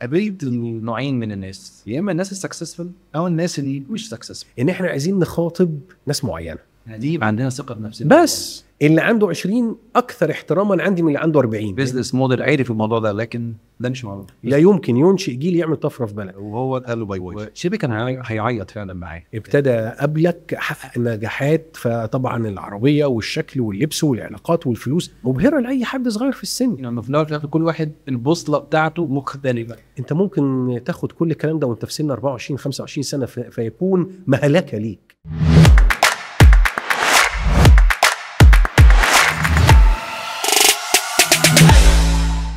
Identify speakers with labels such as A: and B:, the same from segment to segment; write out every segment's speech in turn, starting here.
A: قابلت نوعين من الناس، يا اما الناس ال successful او الناس اللي مش successful.
B: ان احنا عايزين نخاطب ناس معينة،
A: دي يبقى عندنا ثقة بنفسنا.
B: بس اللي عنده 20 اكثر احتراما عندي من اللي عنده 40.
A: business model عارف الموضوع ده، لكن ده مش معروف.
B: لا يمكن ينشئ جيل يعمل طفرة في بلد.
C: وهو قال له bye bye.
A: شبه كان هيعيط فعلا معاه.
B: ابتدى قبلك حقق نجاحات، فطبعا العربية والشكل واللبس والعلاقات والفلوس مبهرة لاي حد صغير في السن.
A: يعني في الاول كل واحد البوصلة بتاعته مختلفة.
B: انت ممكن تاخد كل الكلام ده وانت في سن 24 25 سنة فيكون مهلكه ليك.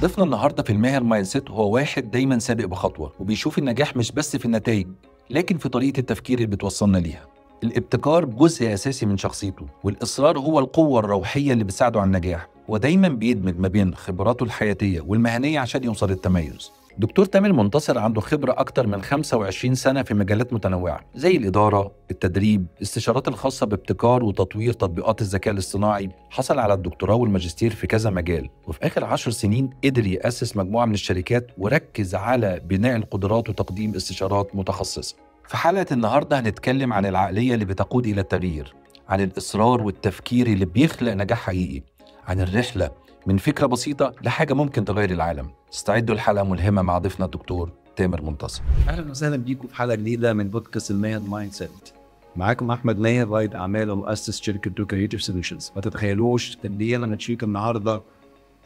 C: ضيفنا النهارده في الماهر mindset هو واحد دايما سابق بخطوة، وبيشوف النجاح مش بس في النتائج لكن في طريقه التفكير اللي بتوصلنا ليها. الابتكار جزء اساسي من شخصيته، والاصرار هو القوة الروحية اللي بتساعده على النجاح، ودايما بيدمج ما بين خبراته الحياتية والمهنية عشان يوصل للتميز. دكتور تامر منتصر عنده خبرة أكتر من 25 سنة في مجالات متنوعة زي الإدارة، التدريب، الاستشارات الخاصة بابتكار وتطوير تطبيقات الذكاء الاصطناعي. حصل على الدكتوراه والماجستير في كذا مجال، وفي آخر 10 سنين قدر يأسس مجموعة من الشركات وركز على بناء القدرات وتقديم استشارات متخصصة. في حلقة النهاردة هنتكلم عن العقلية اللي بتقود إلى التغيير، عن الإصرار والتفكير اللي بيخلق نجاح حقيقي، عن الرحلة من فكرة بسيطة لحاجة ممكن تغير العالم. استعدوا لحلقة ملهمة مع ضيفنا الدكتور تامر منتصر.
A: أهلا وسهلا بيكم في حلقة جديدة من بودكاست الماهر mindset. معاكم أحمد ماهر، رائد أعمال ومؤسس شركة Do Creative Solutions. ما تتخيلوش قد إيه أنا متشيك النهاردة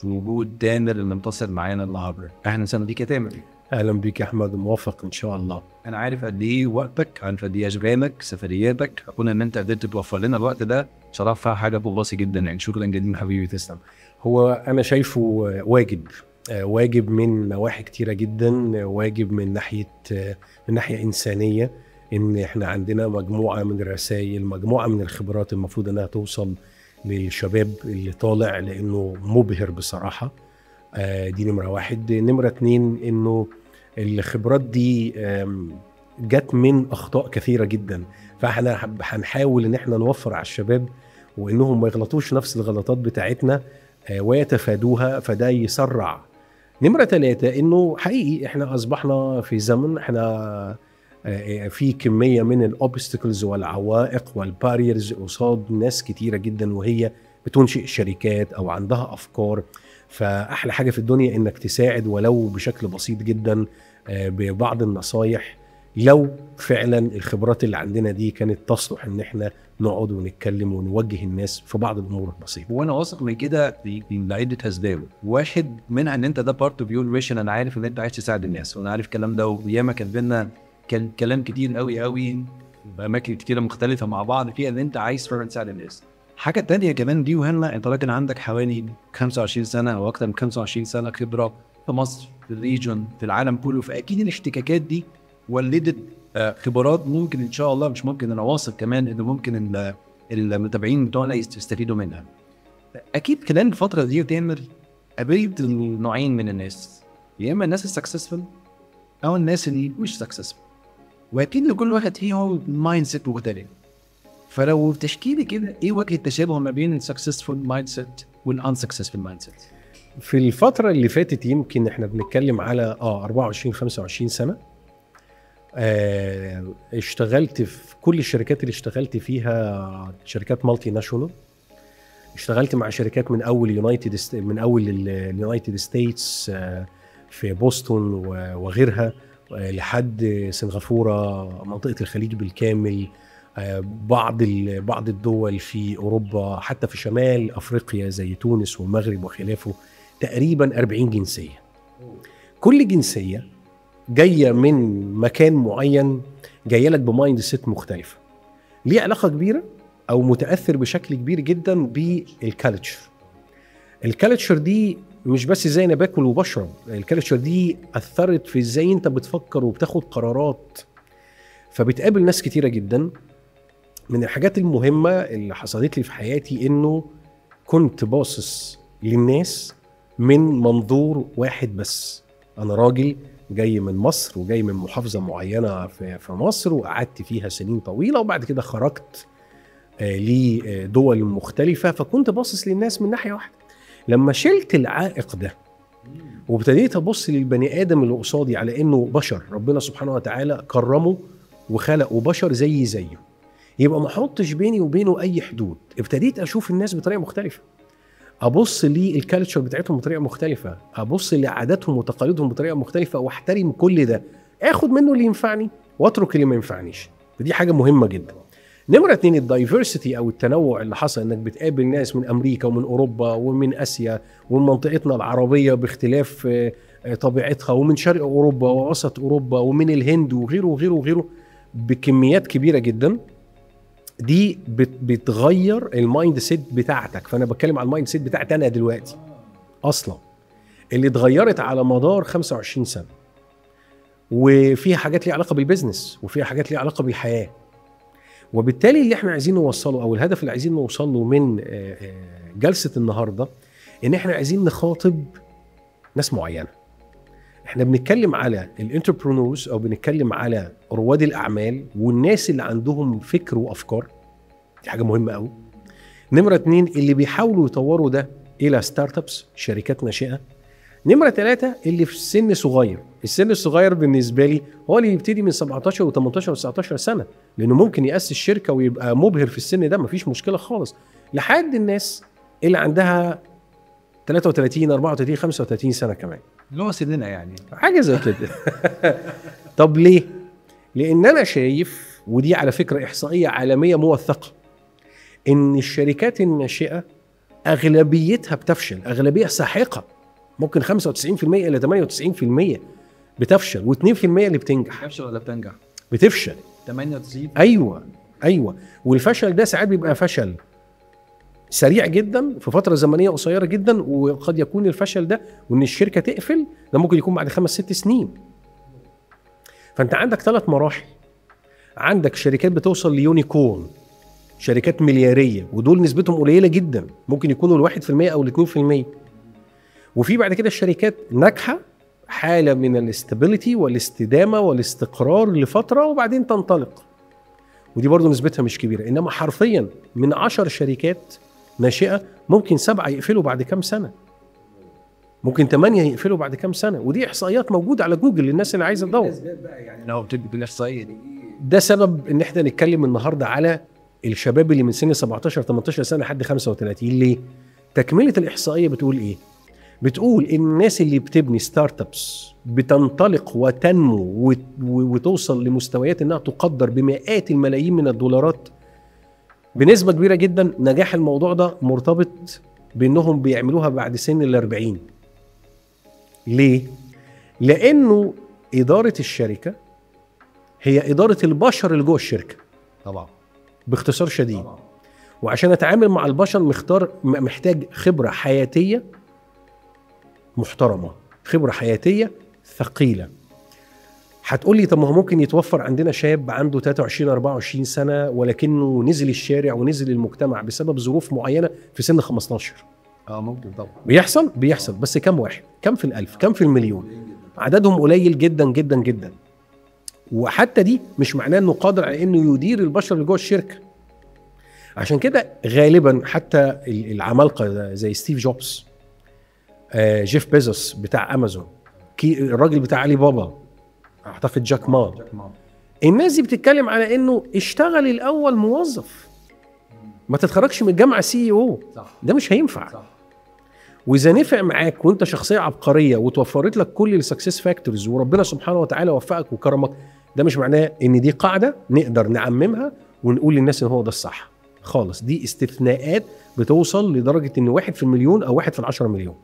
A: في وجود تامر المنتصر معانا النهاردة. أهلا وسهلا بيك يا تامر.
B: أهلا بيك يا أحمد، موافق إن شاء الله.
A: أنا عارف قد إيه وقتك، عارف قد إيه أشغالك، سفرياتك، أكون إن أنت قدرت توفر لنا الوقت ده شرفها حاجة بوصي جدا يعني. شكرا جدا حبيبي، تسلم.
B: هو أنا شايفه واجب، واجب من نواحي كتيرة جدا، واجب من ناحية إنسانية، إن إحنا عندنا مجموعة من الرسائل، مجموعة من الخبرات المفروض إنها توصل للشباب اللي طالع، لأنه مبهر بصراحة. دي نمرة واحد. نمرة اتنين، إنه الخبرات دي جت من أخطاء كثيرة جدا، فإحنا هنحاول إن إحنا نوفر على الشباب وإنهم ما يغلطوش نفس الغلطات بتاعتنا ويتفادوها، فده يسرع. نمرة ثلاثة، إنه حقيقي إحنا أصبحنا في زمن إحنا في كمية من ال obstacles والعوائق وال barriers قصاد ناس كتيرة جدا وهي بتنشئ شركات أو عندها أفكار. فأحلى حاجة في الدنيا إنك تساعد ولو بشكل بسيط جدا ببعض النصايح، لو فعلا الخبرات اللي عندنا دي كانت تصلح ان احنا نقعد ونتكلم ونوجه الناس في بعض الامور البسيطة.
A: وانا واثق من كده لعدة اسباب. واحد منها ان انت ده part of your mission. انا عارف ان انت عايز تساعد الناس، وانا عارف الكلام ده، وياما كان بينا كان كلام كتير قوي قوي باماكن كتيرة مختلفة مع بعض فيها ان انت عايز فعلا تساعد الناس. حاجة تانية كمان دي وهنا، انت راجل عندك حوالي 25 سنة او اكتر من 25 سنة خبره في مصر، في ال region، في العالم كله، فاكيد الاحتكاكات دي ولدت خبرات ممكن ان شاء الله، مش ممكن، انا واثق كمان انه ممكن المتابعين بتوعنا يستفيدوا منها. اكيد خلال الفترة دي تامر قابلت نوعين من الناس، يا اما الناس ال successful او الناس اللي مش successful، واكيد لكل واحد فيهم mindset مختلف. فلو تحكي لي كده ايه وجه التشابه ما بين ال successful mindset وال unsuccessful mindset؟
B: في الفترة اللي فاتت يمكن احنا بنتكلم على 24 25 سنة. اشتغلت في كل الشركات اللي اشتغلت فيها شركات multinational. اشتغلت مع شركات من اول ال United States في بوسطن وغيرها، لحد سنغافورة، منطقة الخليج بالكامل، بعض الدول في اوروبا، حتى في شمال افريقيا زي تونس والمغرب وخلافه. تقريبا 40 جنسية. كل جنسية جاية من مكان معين، جاية لك ب mindset مختلفة، ليه علاقة كبيرة او متاثر بشكل كبير جدا بال culture. ال culture دي مش بس ازاي انا باكل وبشرب، ال culture دي اثرت في ازاي انت بتفكر وبتاخد قرارات. فبتقابل ناس كتيرة جدا. من الحاجات المهمة اللي حصلت لي في حياتي انه كنت باصص للناس من منظور واحد بس. انا راجل جاي من مصر وجاي من محافظة معينة في مصر، وقعدت فيها سنين طويلة، وبعد كده خرجت لدول مختلفة، فكنت باصص للناس من ناحية واحدة. لما شلت العائق ده وابتديت ابص للبني ادم اللي قصادي على انه بشر، ربنا سبحانه وتعالى كرمه وخلقه بشر زي زيه، يبقى ما احطش بيني وبينه اي حدود. ابتديت اشوف الناس بطريقة مختلفة، ابص لل culture بتاعتهم بطريقة مختلفة، ابص لعاداتهم وتقاليدهم بطريقة مختلفة، واحترم كل ده، اخد منه اللي ينفعني واترك اللي ما ينفعنيش. فدي حاجة مهمة جدا. نمره 2 ال diversity او التنوع اللي حصل، انك بتقابل ناس من امريكا ومن اوروبا ومن اسيا ومن منطقتنا العربية باختلاف طبيعتها، ومن شرق اوروبا ووسط اوروبا ومن الهند وغيره وغيره وغيره بكميات كبيرة جدا. دي بتغير ال mindset بتاعتك. فانا بتكلم على ال mindset بتاعتي انا دلوقتي اصلا، اللي اتغيرت على مدار 25 سنة، وفيها حاجات ليها علاقة بال business وفيها حاجات ليها علاقة بالحياة. وبالتالي اللي احنا عايزين نوصله او الهدف اللي عايزين نوصله من جلسه النهارده، ان احنا عايزين نخاطب ناس معينة. احنا بنتكلم على ال entrepreneurs او بنتكلم على رواد الاعمال والناس اللي عندهم فكر وافكار، دي حاجة مهمة قوي. نمره 2 اللي بيحاولوا يطوروا ده الى startups، شركات ناشئة. نمره 3 اللي في سن صغير. السن الصغير بالنسبة لي هو اللي يبتدي من 17 و18 و19 سنة، لانه ممكن ياسس شركة ويبقى مبهر في السن ده، مفيش مشكلة خالص، لحد الناس اللي عندها 33 34 35 سنة كمان،
A: اللي هو سننا يعني،
B: حاجة زي كده. طب ليه؟ لان انا شايف، ودي على فكرة احصائية عالمية موثقة، ان الشركات الناشئة اغلبيتها بتفشل، اغلبية ساحقة، ممكن 95% الى 98% بتفشل، و2% اللي بتنجح.
A: بتفشل ولا بتنجح؟
B: بتفشل
A: 98.
B: ايوه. والفشل ده ساعات بيبقى فشل سريع جدا في فترة زمنية قصيرة جدا، وقد يكون الفشل ده وان الشركة تقفل ده ممكن يكون بعد 5-6 سنين. فانت عندك 3 مراحل. عندك شركات بتوصل ل unicorn، شركات ملياريه، ودول نسبتهم قليله جدا، ممكن يكونوا 1% او 2%. وفي بعد كده الشركات ناجحة، حاله من ال stability والاستدامه والاستقرار لفترة وبعدين تنطلق، ودي برضو نسبتها مش كبيرة. انما حرفيا من 10 شركات ناشئة ممكن 7 يقفلوا بعد كام سنة، ممكن 8 يقفلوا بعد كام سنة. ودي احصائيات موجودة على جوجل للناس اللي عايزه تدور.
A: يعني لو بتدي بالاحصائيه دي،
B: ده سبب ان احنا نتكلم النهارده على الشباب اللي من سن 17 18 سنة لحد 35. ليه؟ تكمله الاحصائية بتقول ايه؟ بتقول ان الناس اللي بتبني startups بتنطلق وتنمو وتوصل لمستويات انها تقدر بمئات الملايين من الدولارات بنسبة كبيرة جدا، نجاح الموضوع ده مرتبط بانهم بيعملوها بعد سن 40. ليه؟ لانه ادارة الشركة هي ادارة البشر اللي جوه الشركة.
A: طبعا
B: باختصار شديد.
A: طبعا.
B: وعشان اتعامل مع البشر محتاج خبره حياتيه محترمه، خبره حياتيه ثقيلة. هتقول لي طب ما هو ممكن يتوفر عندنا شاب عنده 23 24 سنة ولكنه نزل الشارع ونزل المجتمع بسبب ظروف معينة في سن 15.
A: ممكن طبعا
B: بيحصل، بس كم واحد؟ كم في الألف؟ كم في المليون؟ عددهم قليل جدا جدا جدا. وحتى دي مش معناه انه قادر على انه يدير البشر اللي جوه الشركة. عشان كده غالبا حتى العمالقة زي ستيف جوبز، جيف بيزوس بتاع امازون، الراجل بتاع علي بابا، اعتقد جاك ما، الناس دي بتتكلم على انه اشتغل الاول موظف، ما تتخرجش من الجامعة CEO، ده مش هينفع.
A: صح.
B: واذا نفع معاك وانت شخصية عبقرية وتوفرت لك كل ال success factors وربنا سبحانه وتعالى وفقك وكرمك، ده مش معناه ان دي قاعدة نقدر نعممها ونقول للناس ان هو ده الصح خالص. دي استثناءات بتوصل لدرجة ان 1 في المليون او 1 في 10 مليون.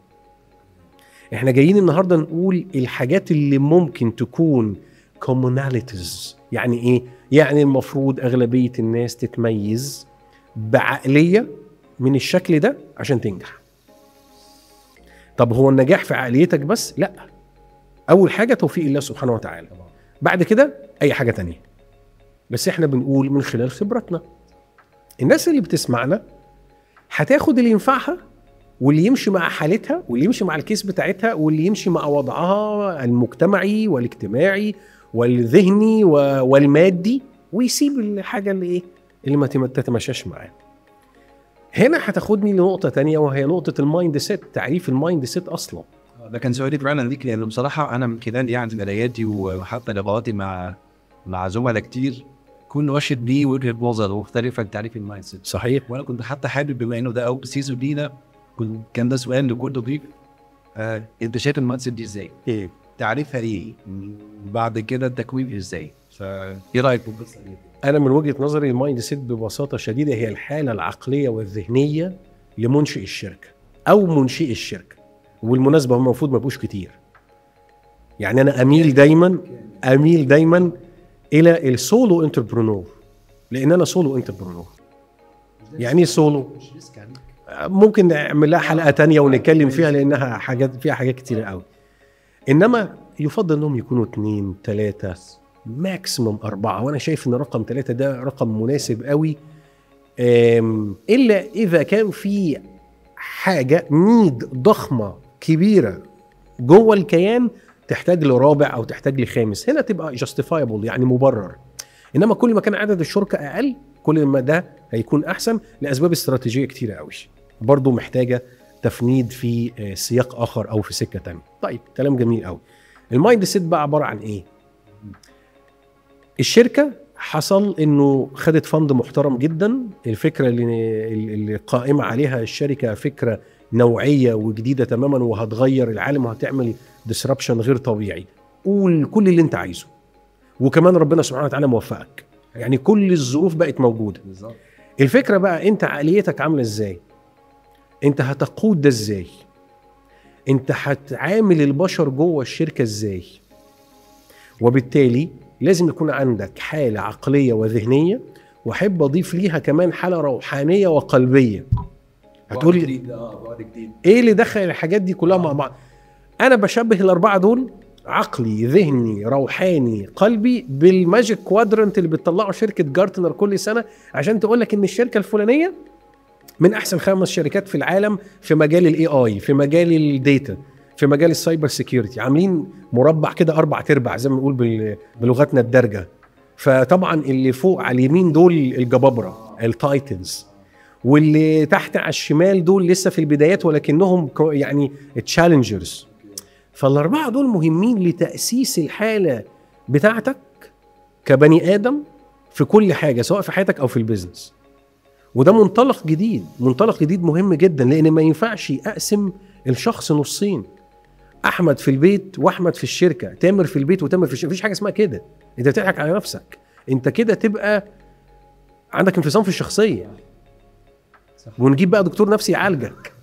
B: احنا جايين النهارده نقول الحاجات اللي ممكن تكون commonalities. يعني ايه؟ يعني المفروض اغلبية الناس تتميز بعقلية من الشكل ده عشان تنجح. طب هو النجاح في عقليتك بس؟ لا، اول حاجة توفيق الله سبحانه وتعالى، بعد كده اي حاجة تانية. بس احنا بنقول من خلال خبرتنا، الناس اللي بتسمعنا هتاخد اللي ينفعها واللي يمشي مع حالتها واللي يمشي مع ال case بتاعتها واللي يمشي مع وضعها المجتمعي والاجتماعي والذهني والمادي، ويسيب الحاجة اللي ايه اللي ما تتماشاش معاه. هنا هتاخدني لنقطة تانية، وهي نقطة ال mindset، تعريف ال mindset اصلا.
A: ده كان سؤالي فعلا ليك، لانه بصراحة انا من خلال يعني قراياتي وحتى لقاءاتي مع زملاء كتير، كل واحد ليه وجهه نظر مختلفة لتعريف ال mindset.
B: صحيح.
A: وانا كنت حتى حابب بما انه ده اول season لينا، كان ده سؤال لكل ضيف، انت شايف ال mindset دي ازاي؟
B: ايه
A: تعريفها ايه؟ بعد كده التكوين ازاي؟ فايه رايك في القصة دي؟
B: انا من وجهه نظري ال mindset ببساطة شديدة هي الحالة العقلية والذهنية لمنشئ الشركة او منشئ الشركة. وبالمناسبة هم المفروض ما يبقوش كتير. يعني انا اميل دايما الى ال solo entrepreneur، لان انا solo entrepreneur. يعني ايه سولو؟ ممكن نعمل لها حلقة تانية ونتكلم فيها لانها حاجات فيها حاجات كتيرة قوي. انما يفضل انهم يكونوا 2 3 maximum 4، وانا شايف ان رقم 3 ده رقم مناسب قوي، الا اذا كان في حاجة need ضخمة كبيرة جوه الكيان تحتاج لرابع او تحتاج لخامس، هنا تبقى justifiable يعني مبرر. انما كل ما كان عدد الشركاء اقل كل ما ده هيكون احسن، لاسباب استراتيجية كتيرة قوي برضو محتاجه تفنيد في سياق اخر او في سكة تانية. طيب كلام جميل قوي. ال mindset بقى عبارة عن ايه؟ الشركة حصل انه خدت fund محترم جدا، الفكرة اللي قائمة عليها الشركة فكرة نوعية وجديدة تماما وهتغير العالم وهتعمل disruption غير طبيعي. قول كل اللي انت عايزه، وكمان ربنا سبحانه وتعالى موفقك، يعني كل الظروف بقت موجودة.
A: بالظبط.
B: الفكرة بقى انت عقليتك عامله ازاي؟ انت هتقود ده ازاي؟ انت هتعامل البشر جوه الشركة ازاي؟ وبالتالي لازم يكون عندك حاله عقلية وذهنيه، واحب اضيف ليها كمان حاله روحانية وقلبيه. هتقول
A: بعد جديد
B: ايه اللي دخل الحاجات دي كلها مع بعض؟ انا بشبه الاربعة دول، عقلي ذهني روحاني قلبي، بال magic quadrant اللي بتطلعه شركة جارتنر كل سنة عشان تقول لك ان الشركة الفلانية من احسن 5 شركات في العالم في مجال ال AI، في مجال ال data، في مجال ال cyber security. عاملين مربع كده 4/4 زي ما بنقول بلغتنا الدارجة. فطبعا اللي فوق على اليمين دول الجبابرة ال titans، واللي تحت على الشمال دول لسه في البدايات ولكنهم يعني challengers. فالاربعه دول مهمين لتاسيس الحالة بتاعتك كبني ادم في كل حاجة، سواء في حياتك او في ال business. وده منطلق جديد، منطلق جديد مهم جدا، لان ما ينفعش اقسم الشخص نصين، احمد في البيت واحمد في الشركة، تامر في البيت وتامر في الشركة. مفيش حاجة اسمها كده، انت بتضحك على نفسك، انت كده تبقى عندك انفصام في الشخصية.
A: صح.
B: ونجيب بقى دكتور نفسي يعالجك،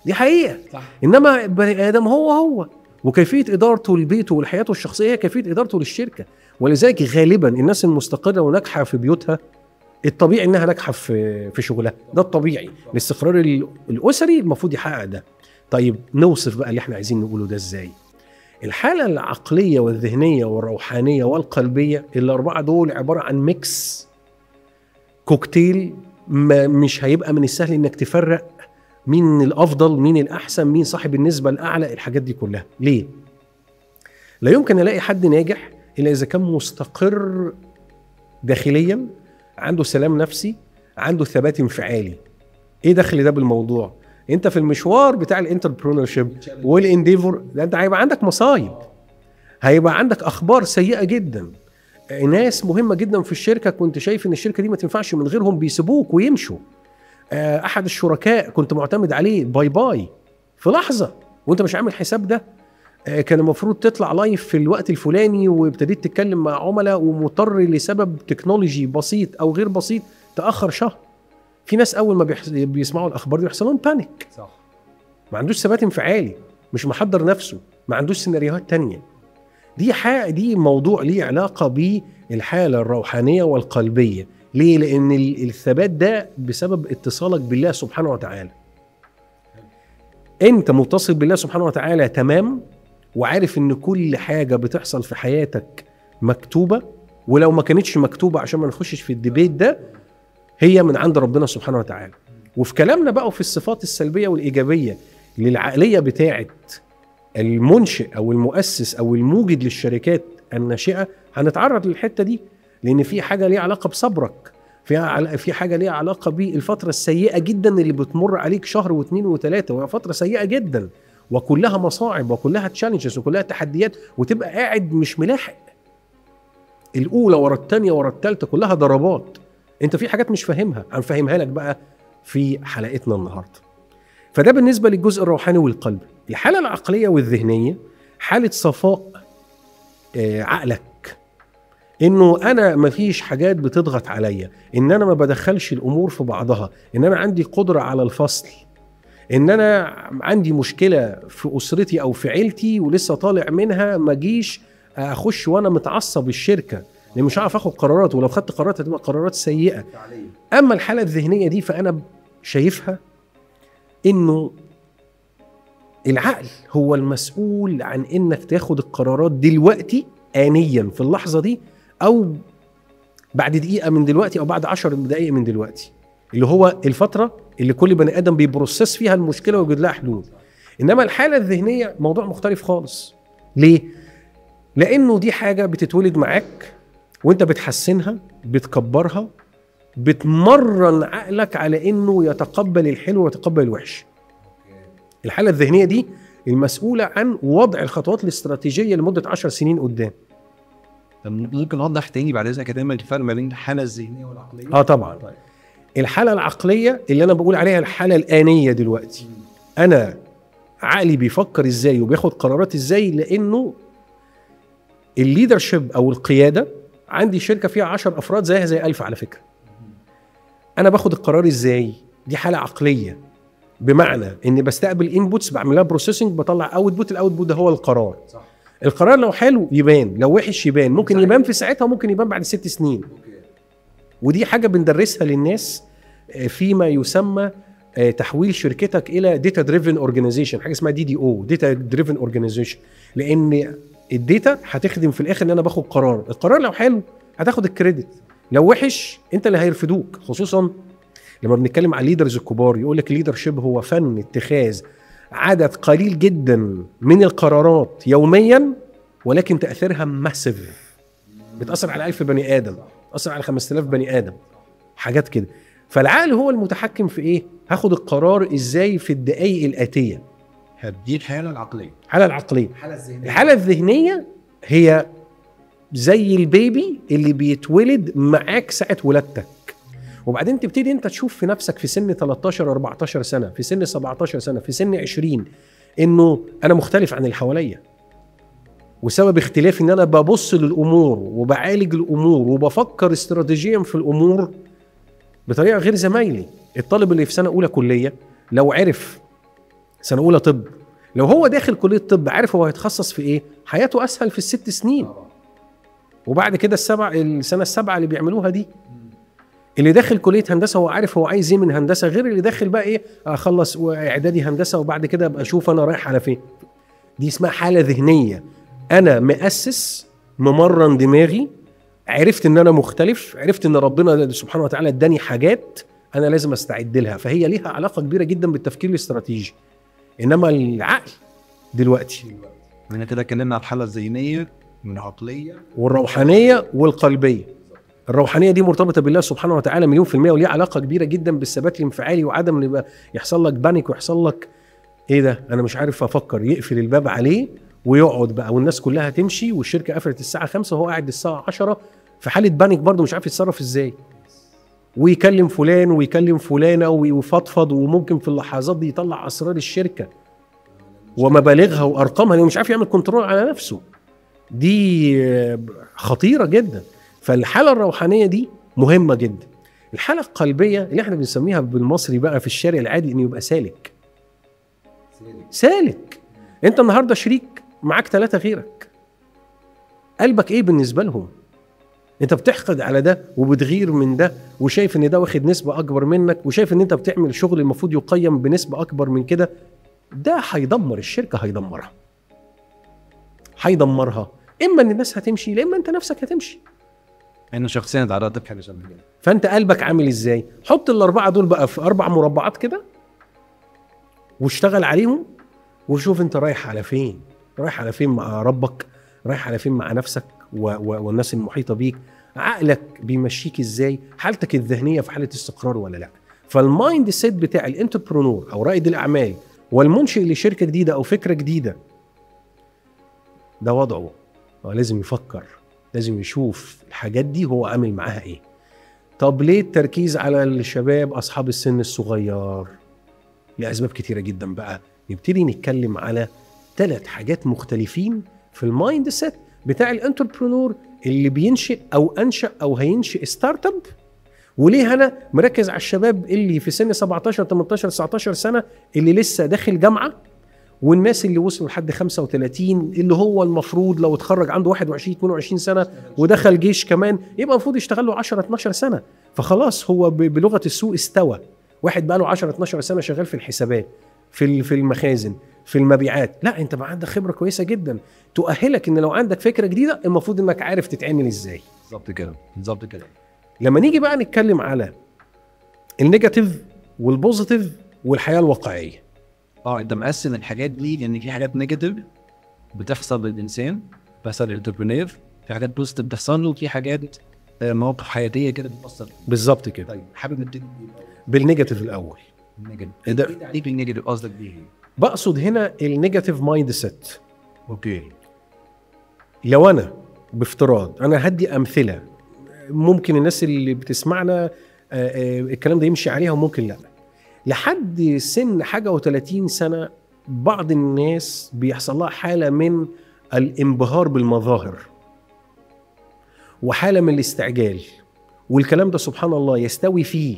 B: دي حقيقة.
A: صح.
B: انما بني ادم هو وكيفية ادارته لبيته ولحياته الشخصية هي كيفية ادارته للشركة. ولذلك غالبا الناس المستقره وناجحة في بيوتها الطبيعي انها ناجحة في شغلها، ده الطبيعي. الاستقرار الاسري المفروض يحقق ده. طيب نوصف بقى اللي احنا عايزين نقوله ده ازاي؟ الحالة العقلية والذهنية والروحانيه والقلبيه، الاربعة دول عبارة عن mix كوكتيل، ما مش هيبقى من السهل انك تفرق مين الافضل مين الاحسن مين صاحب النسبة الاعلى، الحاجات دي كلها. ليه؟ لا يمكن الاقي حد ناجح الا اذا كان مستقر داخليا، عنده سلام نفسي، عنده ثبات انفعالي. ايه دخل ده بالموضوع؟ انت في المشوار بتاع ال entrepreneurship وال endeavor ده انت هيبقى عندك مصايب، هيبقى عندك اخبار سيئه جدا، ناس مهمة جدا في الشركة كنت شايف ان الشركة دي ما تنفعش من غيرهم بيسيبوك ويمشوا، احد الشركاء كنت معتمد عليه bye bye في لحظة وانت مش عامل حساب ده، كان المفروض تطلع live في الوقت الفلاني وابتديت تتكلم مع عملاء ومضطر لسبب تكنولوجي بسيط او غير بسيط تاخر شهر. في ناس اول ما بيسمعوا الاخبار دي بيحصل لهم panic.
A: صح.
B: ما عندوش ثبات انفعالي، مش محضر نفسه، ما عندوش سيناريوهات تانية. دي موضوع ليه علاقة بالحالة الروحانية والقلبيه. ليه؟ لان الثبات ده بسبب اتصالك بالله سبحانه وتعالى. انت متصل بالله سبحانه وتعالى تمام، وعارف ان كل حاجة بتحصل في حياتك مكتوبة، ولو ما كانتش مكتوبة عشان ما نخشش في ال debate ده، هي من عند ربنا سبحانه وتعالى. وفي كلامنا بقى وفي الصفات السلبية والايجابية للعقليه بتاعه المنشئ او المؤسس او الموجد للشركات الناشئة هنتعرض للحتة دي، لان في حاجة ليها علاقة بصبرك، في حاجة ليها علاقة بالفترة السيئة جدا اللي بتمر عليك شهر واثنين وثلاثة، وهي فترة سيئه جدا، وكلها مصاعب وكلها challenges وكلها تحديات، وتبقى قاعد مش ملاحق، الاولى ورا الثانية ورا الثالثة، كلها ضربات. انت في حاجات مش فاهمها، هنفهمها لك بقى في حلقتنا النهارده. فده بالنسبة للجزء الروحاني والقلبي. الحالة العقلية والذهنية حاله صفاء عقلك، انه انا مفيش حاجات بتضغط عليا، ان انا ما بدخلش الامور في بعضها، ان انا عندي قدره على الفصل، ان انا عندي مشكلة في اسرتي او في عيلتي ولسه طالع منها، ما جيش اخش وانا متعصب الشركة لان مش هعرف اخد قرارات، ولو خدت قرارات هتبقى قرارات سيئه. اما الحالة الذهنية دي فانا شايفها انه العقل هو المسؤول عن انك تاخد القرارات دلوقتي آنيا في اللحظة دي، او بعد دقيقة من دلوقتي، او بعد 10 دقائق من دلوقتي، اللي هو الفترة اللي كل بني ادم بي process فيها المشكلة ويوجد لها حلول. انما الحالة الذهنية موضوع مختلف خالص. ليه؟ لانه دي حاجة بتتولد معاك وانت بتحسنها، بتكبرها، بتمرن عقلك على انه يتقبل الحلو ويتقبل الوحش. الحالة الذهنية دي المسؤولة عن وضع الخطوات الاستراتيجية لمدة 10 سنين قدام.
A: طب ممكن نوضح تاني بعد اذنك يا الفرق ما بين الحالة الذهنية والعقلية؟
B: طبعا. طيب. الحالة العقلية اللي انا بقول عليها الحالة الانية دلوقتي، انا عقلي بيفكر ازاي وبياخد قرارات ازاي، لانه ال leadership او القيادة، عندي شركة فيها 10 افراد زيها زي 1000 على فكرة، انا باخد القرار ازاي؟ دي حاله عقلية، بمعنى اني بستقبل inputs، بعمل لها processing، بطلع output، ال output ده هو القرار. صح. القرار لو حلو يبان، لو وحش يبان، ممكن يبان في ساعتها وممكن يبان بعد 6 سنين. okay. ودي حاجة بندرسها للناس فيما يسمى تحويل شركتك الى data driven organization، حاجة اسمها DDO، data driven organization، لان ال data هتخدم في الاخر ان انا باخد قرار، القرار لو حلو هتاخد ال credit، لو وحش انت اللي هيرفدوك. خصوصا لما بنتكلم على ال leaders الكبار، يقول لك ال leadership هو فن اتخاذ عدد قليل جدا من القرارات يوميا، ولكن تاثيرها massive، بتاثر على 1000 بني ادم، بتاثر على 5000 بني ادم، حاجات كده. فالعقل هو المتحكم في ايه؟ هاخد القرار ازاي في الدقائق الاتية.
A: دي الحالة العقلية.
B: الحالة العقلية. الحالة الذهنية هي زي ال baby اللي بيتولد معاك ساعة ولادتك، وبعدين تبتدي انت تشوف في نفسك في سن 13 14 سنة، في سن 17 سنة، في سن 20، انه انا مختلف عن اللي حواليا، وسبب اختلافي ان انا ببص للامور وبعالج الامور وبفكر استراتيجيا في الامور بطريقة غير زمايلي. الطالب اللي في سنة اولى كليه لو عرف سنة اولى طب، لو هو داخل كليه طب عارف هو هيتخصص في ايه، حياته اسهل في ال6 سنين، وبعد كده السنة السابعة اللي بيعملوها دي. اللي داخل كليه هندسة هو عارف هو عايز ايه من هندسة، غير اللي داخل بقى ايه، اخلص اعدادي هندسة وبعد كده ابقى اشوف انا رايح على فين. دي اسمها حاله ذهنية. انا مؤسس، ممرن دماغي، عرفت ان انا مختلف، عرفت ان ربنا سبحانه وتعالى اداني حاجات انا لازم استعد لها. فهي ليها علاقة كبيرة جدا بالتفكير الاستراتيجي. انما العقل دلوقتي
A: احنا كده اتكلمنا على الحالة الذهنية من العقلية
B: والروحانيه والقلبيه. الروحانية دي مرتبطة بالله سبحانه وتعالى 100%، وليها علاقة كبيرة جدا بالثبات الانفعالي وعدم ان يبقى يحصل لك panic ويحصل لك ايه ده انا مش عارف افكر، يقفل الباب عليه ويقعد بقى والناس كلها تمشي والشركة قفلت الساعة 5 وهو قاعد الساعة 10 في حاله panic برضه مش عارف يتصرف ازاي، ويكلم فلان ويكلم فلانه ويفضفض، وممكن في اللحظات دي يطلع اسرار الشركة ومبالغها وارقامها لانه مش عارف يعمل control على نفسه. دي خطيرة جدا. فالحاله الروحانية دي مهمة جدا. الحالة القلبية اللي احنا بنسميها بالمصري بقى في الشارع العادي انه يبقى سالك. سالك. انت النهارده شريك معاك 3 غيرك، قلبك ايه بالنسبة لهم؟ انت بتحقد على ده وبتغير من ده وشايف ان ده واخد نسبه اكبر منك وشايف ان انت بتعمل شغل المفروض يقيم بنسبة اكبر من كده. ده هيدمر الشركة، هيدمرها هيدمرها. اما ان الناس هتمشي، لا اما انت نفسك هتمشي.
A: انا شخصيا اتعرضت لحاجة شبه كده.
B: فانت قلبك عامل ازاي؟ حط ال4 دول بقى في 4 مربعات كده واشتغل عليهم وشوف انت رايح على فين. رايح على فين مع ربك، رايح على فين مع نفسك والناس المحيطة بيك، عقلك بيمشيك ازاي، حالتك الذهنية في حاله استقرار ولا لا. فال mindset بتاع ال entrepreneur او رائد الاعمال والمنشئ لشركة جديدة او فكرة جديدة ده وضعه، هو لازم يفكر، لازم يشوف الحاجات دي هو عامل معاها ايه. طب ليه التركيز على الشباب اصحاب السن الصغير؟ لاسباب كتيرة جدا بقى. نبتدي نتكلم على 3 حاجات مختلفين في ال mindset بتاع ال entrepreneur اللي بينشئ او انشأ او هينشئ startup، وليه انا مركز على الشباب اللي في سن 17 18 19 سنة اللي لسه داخل جامعه، والناس اللي وصلوا لحد 35 اللي هو المفروض لو اتخرج عنده 21 22 سنة ودخل جيش كمان يبقى المفروض يشتغل له 10 12 سنة، فخلاص هو بلغه السوق استوى. واحد بقى له 10 12 سنة شغال في الحسابات، في المخازن، في المبيعات، لا انت بقى عندك خبره كويسة جدا تؤهلك ان لو عندك فكرة جديدة المفروض انك عارف تتعمل ازاي.
A: بالظبط كده، بالظبط كده.
B: لما نيجي بقى نتكلم على ال negative وال positive والحياة الواقعية.
A: انت مقسم الحاجات دي لان في حاجات negative بتحصل للانسان، بتحصل لل entrepreneur، في حاجات positive بتحصل له، وفي حاجات مواقف حياتيه كده بتحصل.
B: بالظبط كده.
A: طيب حابب نبتدي
B: بال negative الاول.
A: ال negative ايه؟ بال negative قصدك بيه؟
B: بقصد هنا ال negative mindset.
A: okay.
B: لو انا بافتراض، انا هدي امثلة ممكن الناس اللي بتسمعنا الكلام ده يمشي عليها وممكن لا. لحد سن حاجة و30 سنة بعض الناس بيحصل لها حاله من الانبهار بالمظاهر وحاله من الاستعجال، والكلام ده سبحان الله يستوي فيه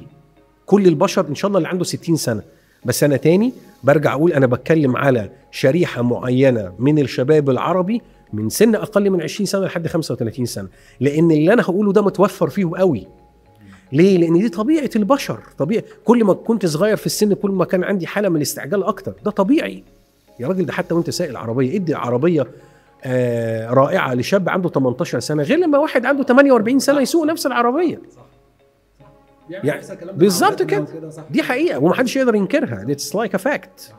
B: كل البشر ان شاء الله اللي عنده 60 سنة. بس انا تاني برجع اقول انا بتكلم على شريحة معينة من الشباب العربي من سن اقل من 20 سنة لحد 35 سنة، لان اللي انا هقوله ده متوفر فيهم قوي. ليه؟ لان دي طبيعة البشر، طبيعي كل ما كنت صغير في السن كل ما كان عندي حاله من الاستعجال اكتر، ده طبيعي يا راجل. ده حتى وانت سائق العربية، ادي عربية رائعة لشاب عنده 18 سنة غير لما واحد عنده 48 سنة يسوق نفس العربية. يعني بالظبط كده، دي حقيقة ومحدش يقدر ينكرها، it's like a fact.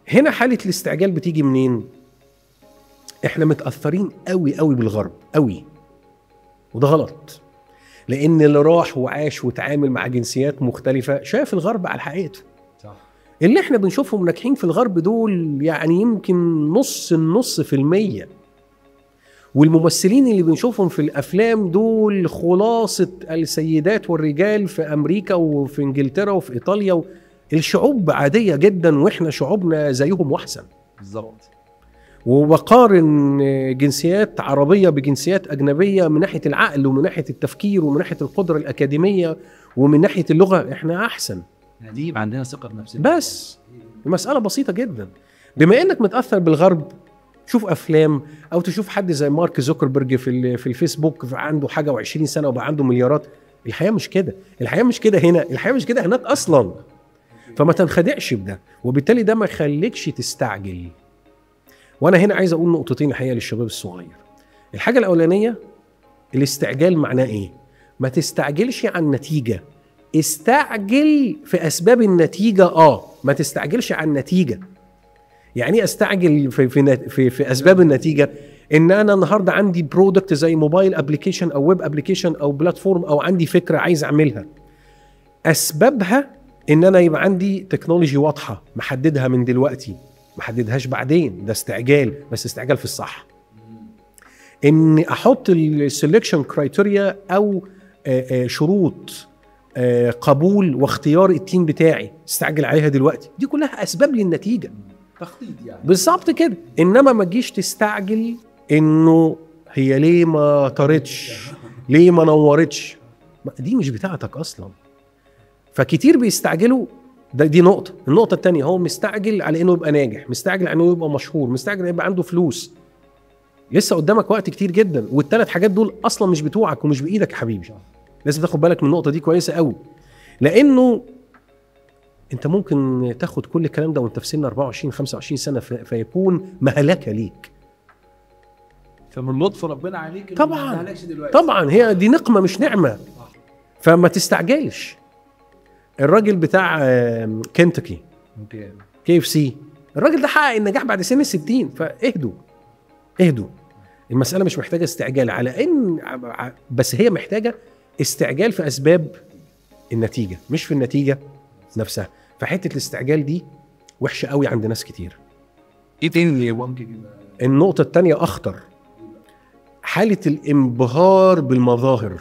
B: هنا حاله الاستعجال بتيجي منين؟ احنا متاثرين قوي قوي بالغرب قوي، وده غلط، لان اللي راح وعاش وتعامل مع جنسيات مختلفة شاف الغرب على حقيقته.
A: صح.
B: اللي احنا بنشوفهم ناجحين في الغرب دول يعني يمكن نص النص في المية، والممثلين اللي بنشوفهم في الافلام دول خلاصه السيدات والرجال في امريكا وفي انجلترا وفي ايطاليا الشعوب عادية جدا، واحنا شعوبنا زيهم واحسن.
A: بالظبط.
B: وبقارن جنسيات عربية بجنسيات اجنبية من ناحية العقل ومن ناحية التفكير ومن ناحية القدرة الاكاديمية ومن ناحية اللغة، احنا احسن.
A: دي عندنا ثقة بنفسنا.
B: بس المسالة بسيطة جدا، بما انك متاثر بالغرب تشوف افلام او تشوف حد زي مارك زوكربيرج في الفيسبوك عنده حاجة و20 سنة وبقى عنده مليارات. الحياة مش كده، الحياة مش كده هنا، الحياة مش كده هناك اصلا. فما تنخدعش بده، وبالتالي ده ما يخليكش تستعجل. وانا هنا عايز اقول نقطتين الحقيقة للشباب الصغير. الحاجة الاولانية، الاستعجال معناه ايه؟ ما تستعجلش عن النتيجة، استعجل في اسباب النتيجة. ما تستعجلش عن النتيجة. يعني ايه استعجل في في في, في اسباب النتيجة؟ ان انا النهارده عندي product زي mobile application او web application او platform، او عندي فكرة عايز اعملها، اسبابها ان انا يبقى عندي technology واضحة محددها من دلوقتي، محددهاش بعدين، ده استعجال، بس استعجال في الصح. ان احط ال selection criteria او شروط قبول واختيار ال team بتاعي، استعجل عليها دلوقتي، دي كلها اسباب للنتيجة.
C: تخطيط يعني.
B: بالظبط كده. انما ما تجيش تستعجل انه هي ليه ما طارتش، ليه ما نورتش، دي مش بتاعتك اصلا. فكتير بيستعجلوا، دي نقطة. النقطة الثانية، هو مستعجل على انه يبقى ناجح، مستعجل على انه يبقى مشهور، مستعجل يبقى عنده فلوس. لسه قدامك وقت كتير جدا، والثلاث حاجات دول اصلا مش بتوعك ومش بايدك يا حبيبي. لازم تاخد بالك من النقطة دي كويسة قوي، لانه انت ممكن تاخد كل الكلام ده وانت في سن 24 25 سنة فيكون مهلكه ليك.
A: فمن لطف ربنا عليك
B: طبعا طبعا، هي دي نقمه مش نعمه. فما تستعجلش. الراجل بتاع كنتاكي KFC، الراجل ده حقق النجاح بعد سن 60. فاهدوا اهدوا، المسالة مش محتاجه استعجال، على ان بس هي محتاجه استعجال في اسباب النتيجة مش في النتيجة نفسها. فحته الاستعجال دي وحشة قوي عند ناس كتير.
A: ايه تاني ممكن؟
B: النقطة الثانية اخطر، حاله الانبهار بالمظاهر.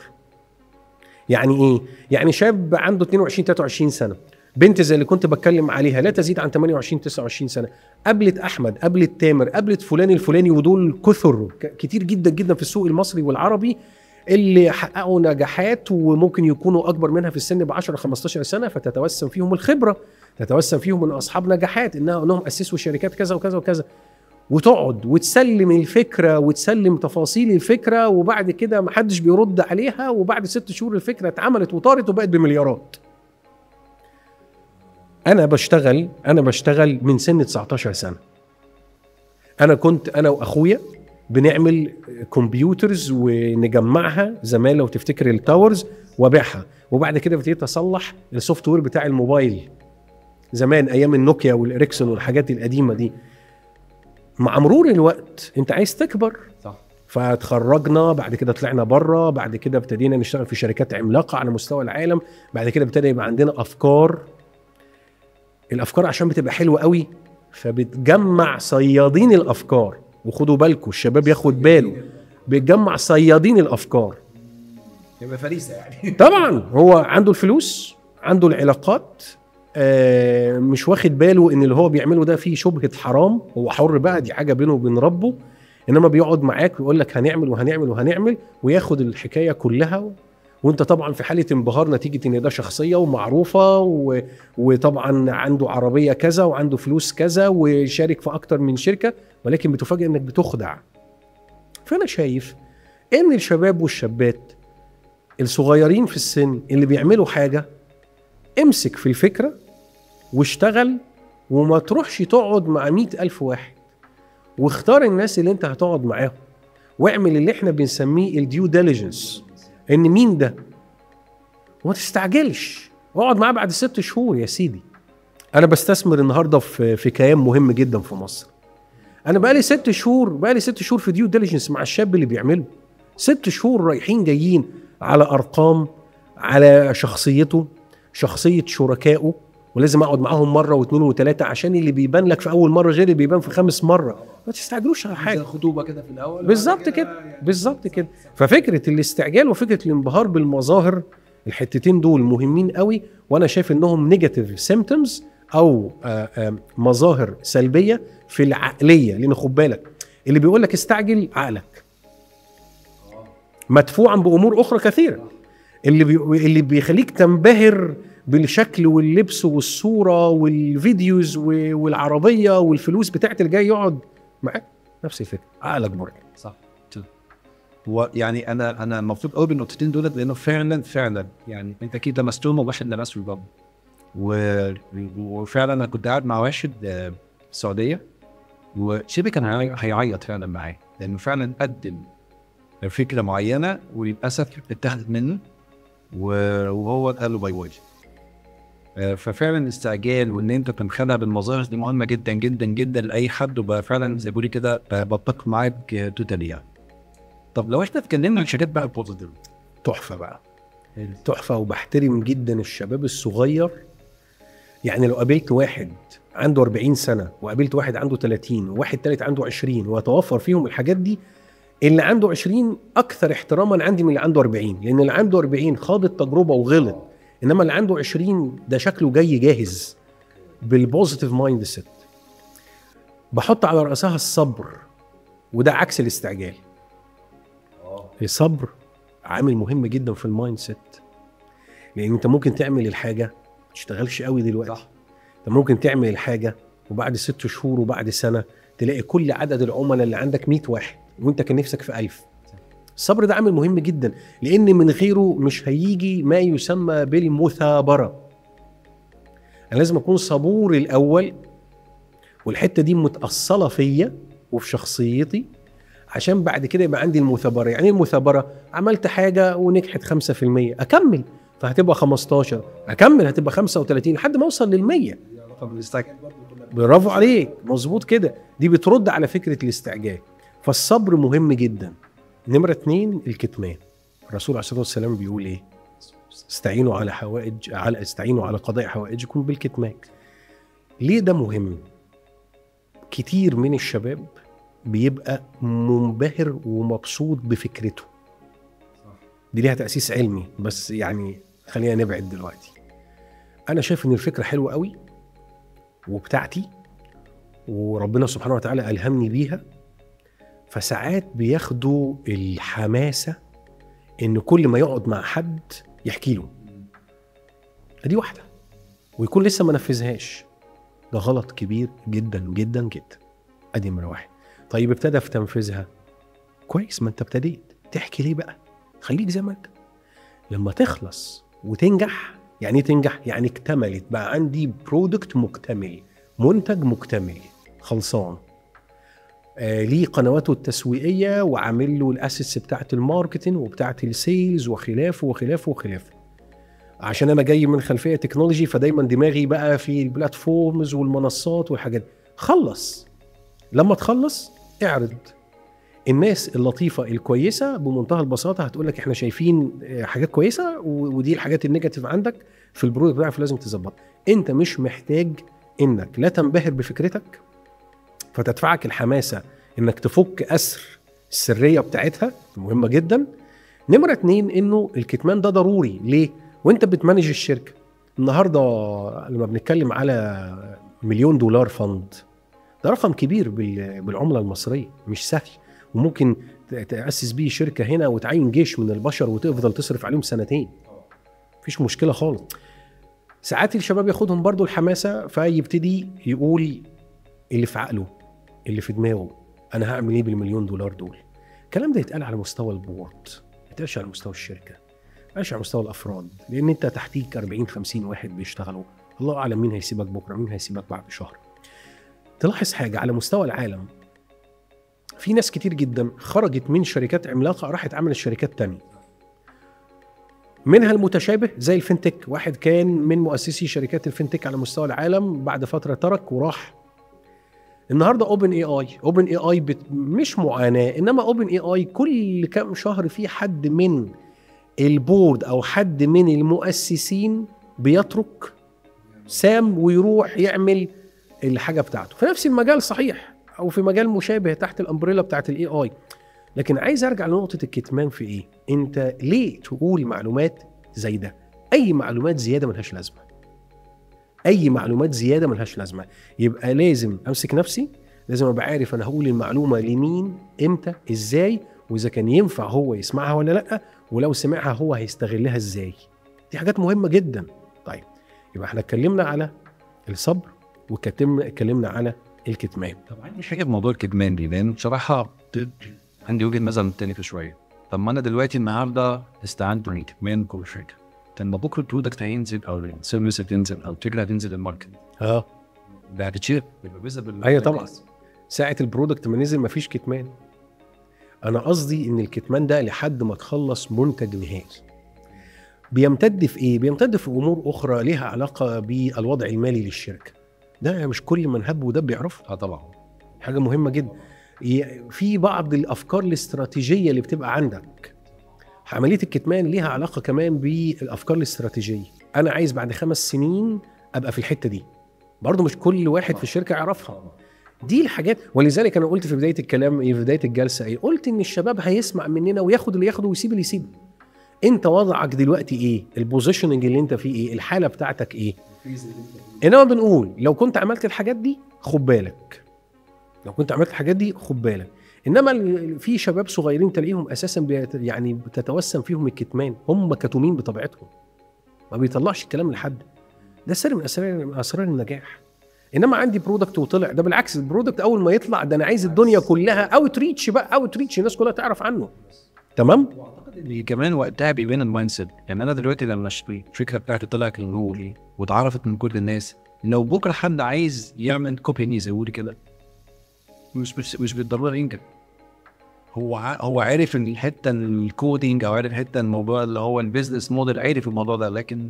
B: يعني ايه؟ يعني شاب عنده 22 23 سنة، بنت زي اللي كنت بتكلم عليها لا تزيد عن 28 29 سنة، قابلت احمد، قابلت تامر، قابلت فلان الفلاني، ودول كثر كتير جدا جدا في السوق المصري والعربي اللي حققوا نجاحات وممكن يكونوا اكبر منها في السن ب 10 15 سنة، فتتوسم فيهم الخبرة، تتوسم فيهم ان اصحاب نجاحات، انهم اسسوا شركات كذا وكذا وكذا، وتقعد وتسلم الفكرة وتسلم تفاصيل الفكرة، وبعد كده محدش بيرد عليها، وبعد 6 شهور الفكرة اتعملت وطارت وبقت بمليارات. انا بشتغل من سن 19 سنة. انا كنت انا واخويا بنعمل computers ونجمعها زمان لو تفتكر ال towers وابيعها، وبعد كده ابتديت اصلح ال software بتاع الموبايل زمان ايام النوكيا والاريكسون والحاجات القديمة دي. مع مرور الوقت انت عايز تكبر،
A: صح.
B: فتخرجنا، بعد كده طلعنا بره، بعد كده ابتدينا نشتغل في شركات عملاقة على مستوى العالم، بعد كده ابتدى يبقى عندنا افكار. الافكار عشان بتبقى حلوة قوي فبتجمع صيادين الافكار، وخدوا بالكم الشباب ياخد باله، بيتجمع صيادين الافكار،
A: يبقى فريسة يعني.
B: طبعا هو عنده الفلوس، عنده العلاقات، مش واخد باله ان اللي هو بيعمله ده فيه شبهه حرام، هو حر بقى، دي حاجة بينه وبين ربه، انما بيقعد معاك ويقول لك هنعمل وهنعمل وهنعمل، وياخد الحكاية كلها، وانت طبعا في حاله انبهار نتيجة ان ده شخصية ومعروفة وطبعا عنده عربية كذا وعنده فلوس كذا وشارك في اكتر من شركة، ولكن بتفاجئ انك بتخدع. فانا شايف ان الشباب والشابات الصغيرين في السن اللي بيعملوا حاجة، امسك في الفكرة واشتغل، وما تروحش تقعد مع 100,000 واحد، واختار الناس اللي انت هتقعد معاهم، واعمل اللي احنا بنسميه ال due diligence، ان مين ده، وما تستعجلش، اقعد معاه بعد 6 شهور يا سيدي. انا بستثمر النهارده في كيان مهم جدا في مصر، انا بقالي 6 شهور، بقالي 6 شهور في due diligence مع الشاب اللي بيعمله، 6 شهور رايحين جايين على ارقام، على شخصيته، شخصية شركائه، ولازم اقعد معاهم مرة واثنين وثلاثة عشان اللي بيبان لك في اول مرة غير اللي بيبان في 5 مرة. ما تستعجلوش على حاجة،
A: خطوبه كده في الاول
B: بالظبط كده، بالظبط كده. ففكره الاستعجال وفكره الانبهار بالمظاهر، الحتتين دول مهمين قوي، وانا شايف انهم negative symptoms او مظاهر سلبية في العقلية. لان خد بالك اللي بيقول لك استعجل عقلك مدفوعا بامور اخرى كثيرة، اللي بيخليك تنبهر بالشكل واللبس والصورة وال videos والعربية والفلوس بتاعت اللي جاي يقعد معاك، نفس الفكرة، عقلك برضه.
A: صح. ويعني انا مبسوط قوي بالنقطتين دولت، لانه فعلا فعلا يعني انت اكيد لمستهم وواحد لمسه برضه. وفعلا انا كنت قاعد مع واحد في السعودية وشبه كان هيعيط فعلا معاه، لانه فعلا قدم فكرة معينة وللاسف اتاخدت منه وهو قال له bye bye. ففعلا الاستعجال وان انت تنخدع بالمظاهر دي مهمة جدا جدا جدا لاي حد، وبقى فعلا زي بيقولي كده بتفق معاك totally يعني. طب لو احنا اتكلمنا عن شركات بقى positive،
B: تحفة بقى، تحفة. وبحترم جدا الشباب الصغير، يعني لو قابلت واحد عنده 40 سنة وقابلت واحد عنده 30 وواحد تالت عنده 20 وتوفر فيهم الحاجات دي، اللي عنده 20 اكثر احتراما عندي من اللي عنده 40، لان اللي عنده 40 خاض التجربة وغلط، انما اللي عنده 20 ده شكله جاي جاهز بال positive mindset. بحط على راسها الصبر، وده عكس الاستعجال. الصبر عامل مهم جدا في ال mindset، لان انت ممكن تعمل الحاجة ما تشتغلش قوي دلوقتي، صح. انت ممكن تعمل الحاجة وبعد 6 شهور وبعد سنة تلاقي كل عدد العملاء اللي عندك 100 واحد وانت كان نفسك في 1000. الصبر ده عامل مهم جدا، لان من غيره مش هيجي ما يسمى بالمثابره. انا لازم اكون صبور الاول، والحتة دي متاصله فيا وفي شخصيتي، عشان بعد كده يبقى عندي المثابرة. يعني ايه المثابرة؟ عملت حاجة ونجحت 5%، اكمل فهتبقى 15، اكمل هتبقى 35، لحد ما اوصل لل100. برافو عليك، مظبوط كده. دي بترد على فكرة الاستعجال. فالصبر مهم جدا. نمرة 2 الكتمان. الرسول عليه الصلاة والسلام بيقول ايه؟ استعينوا على حوائج، على استعينوا على قضاء حوائجكم بالكتمان. ليه ده مهم؟ كتير من الشباب بيبقى منبهر ومبسوط بفكرته. دي ليها تأسيس علمي، بس يعني خلينا نبعد دلوقتي. أنا شايف إن الفكرة حلوة قوي وبتاعتي وربنا سبحانه وتعالى ألهمني بيها، فساعات بياخدوا الحماسة إن كل ما يقعد مع حد يحكي له، دي واحدة، ويكون لسه ما نفذهاش. ده غلط كبير جدا جدا جدا. أدي نمرة واحد. طيب ابتدى في تنفيذها، كويس، ما انت ابتديت تحكي ليه بقى؟ خليك زي ما انت. لما تخلص وتنجح، يعني ايه تنجح؟ يعني اكتملت، بقى عندي product مكتمل، منتج مكتمل خلصان، ليه قنواته التسويقية وعامل له ال assets بتاعه ال marketing وبتاعه ال sales وخلافه وخلافه وخلافه. عشان انا جاي من خلفية technology، فدايما دماغي بقى في ال platforms والمنصات والحاجات. خلص، لما تخلص اعرض. الناس اللطيفة الكويسة بمنتهى البساطة هتقول لك احنا شايفين حاجات كويسة ودي الحاجات ال negative عندك في ال product بتاعك لازم تظبط. انت مش محتاج انك لا تنبهر بفكرتك فتدفعك الحماسة انك تفك اسر السرية بتاعتها، مهمة جدا. نمره 2، انه الكتمان ده ضروري. ليه؟ وانت بت manage الشركة النهارده لما بنتكلم على $1 مليون fund، ده رقم كبير بالعملة المصرية، مش سهل، وممكن تأسس بيه شركة هنا وتعين جيش من البشر وتفضل تصرف عليهم سنتين، مفيش مشكلة خالص. ساعات الشباب ياخدهم برضو الحماسة فيبتدي يقول اللي في عقله اللي في دماغه، انا هعمل ايه بال$1 مليون دول؟ الكلام ده يتقال على مستوى ال board، ما يتقالش على مستوى الشركة، ما يتقالش على مستوى الافراد، لان انت تحتيك 40-50 واحد بيشتغلوا، الله اعلم مين هيسيبك بكره، مين هيسيبك بعد شهر. تلاحظ حاجة على مستوى العالم، في ناس كتير جدا خرجت من شركات عملاقة راحت عملت شركات تانية، منها المتشابه زي ال fintech. واحد كان من مؤسسي شركات ال fintech على مستوى العالم، بعد فترة ترك وراح. النهارده اوبن اي اي مش معاناة، انما OpenAI كل كام شهر في حد من ال board او حد من المؤسسين بيترك سام ويروح يعمل الحاجة بتاعته في نفس المجال، صحيح، او في مجال مشابه تحت ال umbrella بتاعت ال AI. لكن عايز ارجع لنقطة الكتمان في ايه؟ انت ليه تقول معلومات زايدة؟ اي معلومات زيادة ملهاش لازمه. اي معلومات زيادة ملهاش لازمه. يبقى لازم امسك نفسي، لازم ابقى عارف انا هقول المعلومة لمين، امتى، ازاي، واذا كان ينفع هو يسمعها ولا لا، ولو سمعها هو هيستغلها ازاي. دي حاجات مهمة جدا. طيب يبقى احنا اتكلمنا على الصبر واتكلمنا على الكتمان.
A: طب عندي حاجة في موضوع الكتمان دي، لان بصراحة عندي وجهه نظر مختلفة شوية. طب ما انا دلوقتي النهارده استعنت بالكتمان كل حاجة، طب ما بكره ال product هينزل او ال service هتنزل او الفكرة هتنزل ال market، ده هتتشير، يبقى visible.
B: ايوه طبعا، ساعة ال product ما نزل مفيش كتمان. انا قصدي ان الكتمان ده لحد ما تخلص منتج نهائي. بيمتد في ايه؟ بيمتد في امور اخرى ليها علاقة بالوضع المالي للشركة. ده مش كل من هب ودب بيعرفه.
A: اه طبعا،
B: حاجة مهمة جدا. في بعض الافكار الاستراتيجية اللي بتبقى عندك، عملية الكتمان ليها علاقة كمان بالافكار الاستراتيجية. انا عايز بعد 5 سنين ابقى في الحتة دي، برضو مش كل واحد في الشركة يعرفها. دي الحاجات. ولذلك انا قلت في بداية الكلام ايه، في بداية الجلسة ايه، قلت ان الشباب هيسمع مننا وياخد اللي ياخده ويسيب اللي يسيبه. انت وضعك دلوقتي ايه؟ ال positioning اللي انت فيه ايه؟ الحالة بتاعتك ايه؟ انما بنقول لو كنت عملت الحاجات دي خد بالك، لو كنت عملت الحاجات دي خد بالك. انما في شباب صغيرين تلاقيهم اساسا يعني بتتوسم فيهم الكتمان، هم كتومين بطبيعتهم، ما بيطلعش الكلام لحد. ده سر من اسرار النجاح. انما عندي product وطلع، ده بالعكس، ال product اول ما يطلع ده انا عايز الدنيا كلها outreach بقى، outreach، الناس كلها تعرف عنه. تمام.
A: واعتقد ان كمان وقتها بيبان ال mindset. يعني انا دلوقتي لما الفكرة بتاعتي طلعت للنور واتعرفت من كل الناس، لو بكره حد عايز يعمل copy زي ما كده، مش بالضرورة ينجح. هو عارف ان الحتة ال coding او عارف حتة الموضوع اللي هو ال business model، عارف الموضوع ده، لكن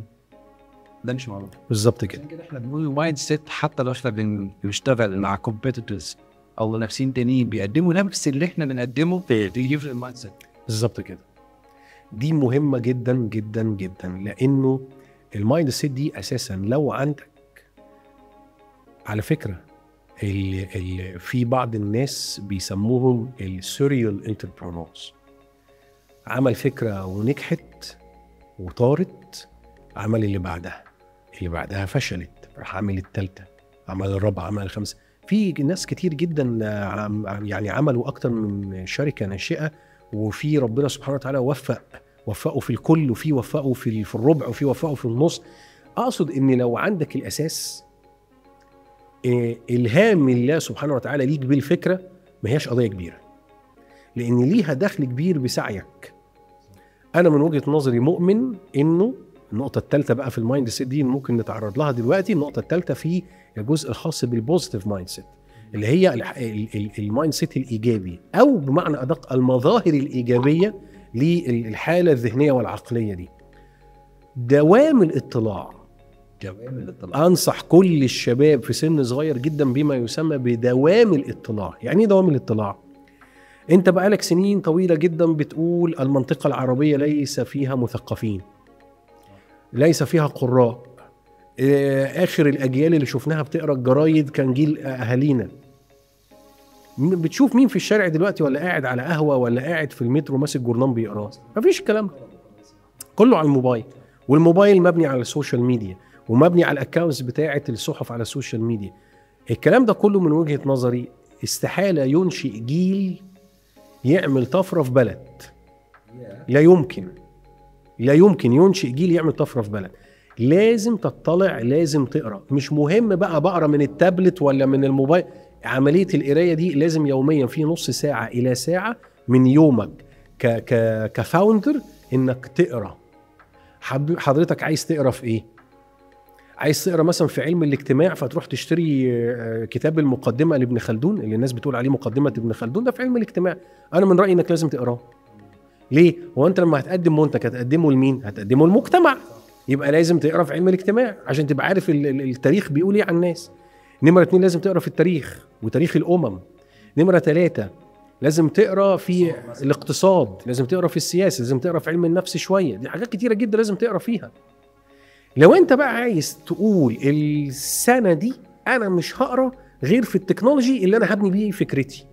A: ده مش معروف.
B: بالظبط كده.
A: عشان كده احنا بنقول mindset، حتى لو احنا بنشتغل مع competitors او منافسين تانيين بيقدموا نفس اللي احنا بنقدمه، يفرق ال mindset.
B: بالظبط كده. دي مهمة جدا جدا جدا، لانه ال mindset دي اساسا لو عندك على فكرة في بعض الناس بيسموهم ال serial entrepreneurs، عمل فكرة ونجحت وطارت، عمل اللي بعدها، اللي بعدها فشلت، راح عمل الثالثة، عمل الرابعة، عمل الخامسة. في ناس كتير جدا يعني عملوا اكتر من شركة ناشئة، وفي ربنا سبحانه وتعالى وفقوا في الكل، وفي وفقوا في الربع، وفي وفقوا في النص. اقصد ان لو عندك الاساس، الهام الله سبحانه وتعالى ليك بالفكرة، ما هياش قضية كبيرة، لان ليها دخل كبير بسعيك. انا من وجهه نظري مؤمن انه النقطة الثالثة بقى في ال mindset دي ممكن نتعرض لها دلوقتي، النقطة الثالثة في الجزء الخاص بال positive mindset، اللي هي ال mindset الايجابي، او بمعنى ادق المظاهر الايجابية للحالة الذهنية والعقلية دي. دوام الاطلاع.
A: دوام الاطلاع.
B: انصح كل الشباب في سن صغير جدا بما يسمى بدوام الاطلاع. يعني ايه دوام الاطلاع؟ انت بقالك سنين طويلة جدا بتقول المنطقة العربية ليس فيها مثقفين، ليس فيها قراء، اخر الاجيال اللي شفناها بتقرا الجرايد كان جيل اهالينا. بتشوف مين في الشارع دلوقتي، ولا قاعد على قهوة، ولا قاعد في المترو ماسك جورنان بيقراه؟ مفيش الكلام ده، كله على الموبايل، والموبايل مبني على ال social media، ومبني على ال accounts بتاعه الصحف على ال social media. الكلام ده كله من وجهه نظري استحالة ينشئ جيل يعمل طفرة في بلد. لا يمكن، لا يمكن ينشئ جيل يعمل طفرة في بلد. لازم تطلع، لازم تقرا. مش مهم بقى بقرا من التابلت ولا من الموبايل، عملية القراية دي لازم يوميا في نص ساعة الى ساعة من يومك ك ك ك founder انك تقرا. حضرتك عايز تقرا في ايه؟ عايز تقرا مثلا في علم الاجتماع، فتروح تشتري كتاب المقدمة لابن خلدون اللي الناس بتقول عليه مقدمه ابن خلدون، ده في علم الاجتماع. انا من رايي انك لازم تقراه. ليه؟ هو انت لما هتقدم منتج هتقدمه لمين؟ هتقدمه للمجتمع. يبقى لازم تقرا في علم الاجتماع عشان تبقى عارف التاريخ بيقول ايه عن الناس. نمره 2 لازم تقرا في التاريخ وتاريخ الامم. نمره 3 لازم تقرا في الاقتصاد، لازم تقرا في السياسة، لازم تقرا في علم النفس شوية. دي حاجات كتيرة جدا لازم تقرا فيها. لو انت بقى عايز تقول السنة دي انا مش هقرا غير في ال technology اللي انا هبني بيه فكرتي،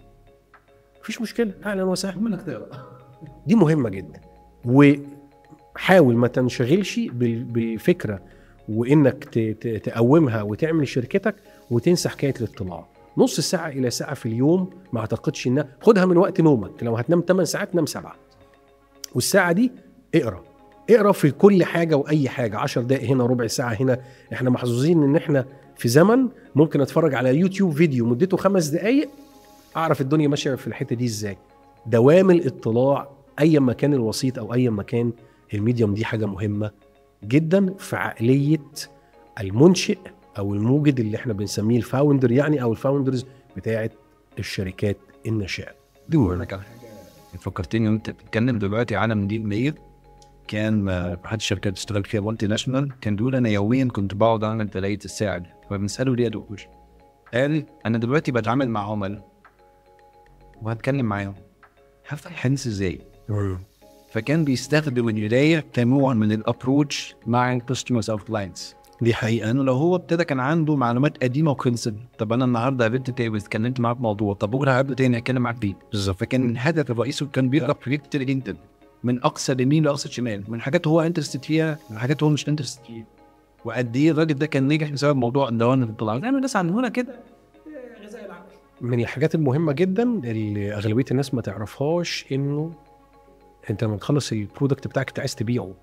B: مفيش مشكلة، اهلا وسهلا،
A: انك تقرا
B: دي مهمة جدا. وحاول ما تنشغلش بالفكرة وانك تقومها وتعمل شركتك وتنسى حكاية الاطلاع. نص ساعة الى ساعة في اليوم، ما اعتقدش انها، خدها من وقت نومك، لو هتنام 8 ساعات نام 7، والساعة دي اقرا في كل حاجة واي حاجة، 10 دقائق هنا، ربع ساعة هنا. احنا محظوظين ان احنا في زمن ممكن اتفرج على يوتيوب فيديو مدته 5 دقائق اعرف الدنيا ماشية في الحتة دي ازاي. دوام الاطلاع ايا ما كان الوسيط او ايا ما كان ال medium، دي حاجة مهمة جدا في عقلية المنشئ او الموجد اللي احنا بنسميه ال founder يعني، او ال founders بتاعه الشركات الناشئة.
A: دي فكرتني وانت بتتكلم دلوقتي على مدير مير، كان احد الشركات اشتغل فيها multinational، كان بيقول انا يوميا كنت بقعد اعمل تلاقيه الساعة. فبنساله ليه يا دكتور؟ قال انا دلوقتي بتعامل مع عملاء وهتكلم معاهم، هفتح حديث ازاي؟ فكان بيستخدم القراية كنوع من ال approach مع ال customers او clients.
B: دي حقيقة.
A: لانه لو هو ابتدى كان عنده معلومات قديمة وخلصت، طب انا النهارده قابلت تاني واتكلمت معاه في موضوع، طب بكره هقابله تاني هتكلم معاه فيه.
B: بالظبط.
A: فكان الهدف الرئيسي كان بيقرا حاجات كتير جدا من اقصى اليمين لاقصى الشمال، من حاجات هو interested فيها، من حاجات هو مش interested فيها. وقد ايه الراجل ده كان نجح بسبب موضوع الدوام اللي طلع دايما الناس عندنا كده غذاء العقل.
B: من الحاجات المهمة جدا اللي اغلبية الناس ما تعرفهاش، انه انت لما تخلص ال product بتاعك انت عايز تبيعه،